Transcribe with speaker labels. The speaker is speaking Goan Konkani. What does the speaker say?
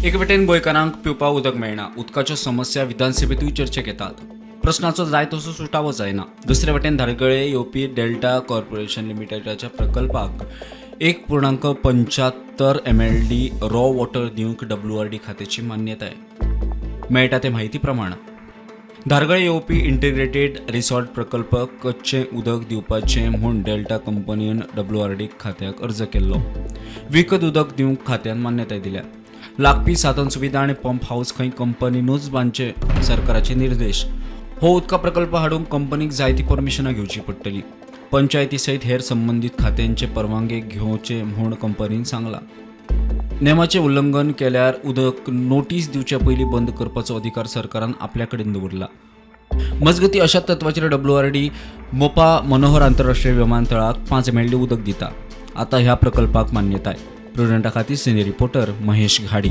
Speaker 1: एके वटेन गोंयकारांक पिवपाक उदक मेळना, उदकाच्यो समस्या विधानसभेंतूय चर्चेक येतात, प्रस्नाचो जाय तसो सुटावो जायना. दुसरे वटेन धारगळे येवपी डेल्टा कॉर्पोरेशन लिमिटेडाच्या प्रकल्पाक 1.75 MLD raw water दिवंक WRD खात्याची मान्यताय मेळटा. ते म्हायती प्रमाण धारगळे येवपी इंटिग्रेटेड रिसॉर्ट प्रकल्प कच्चें उदक दिवपाचें म्हूण डेल्टा कंपनीन WRD खात्याक अर्ज केल्लो. विकत उदक दिवंक खात्यान मान्यताय दिल्या. लागपी साधन सुविधा आनी पंप हाऊस खंय कंपनीनूच बांदचे, सरकाराचे निर्देश. हो उदका प्रकल्प हाडूंक कंपनीक जायती परमिशनां घेवची पडटली. पंचायती सयत हेर संबंदीत खात्यांचे परवानगे घेवचे म्हूण कंपनीन सांगलां. नेमाचें उल्लंघन केल्यार उदक नोटीस दिवचे पयलीं बंद करपाचो अधिकार सरकारान आपल्या कडेन दवरला. मजगती, अशाच तत्वाचेर WRD Mopa Manohar आंतरराष्ट्रीय विमानतळाक 5 MLD उदक दिता. आता ह्या प्रकल्पाक मान्यताय. प्रुडंटा खातीर सिनियर रिपोर्टर महेश घाडी.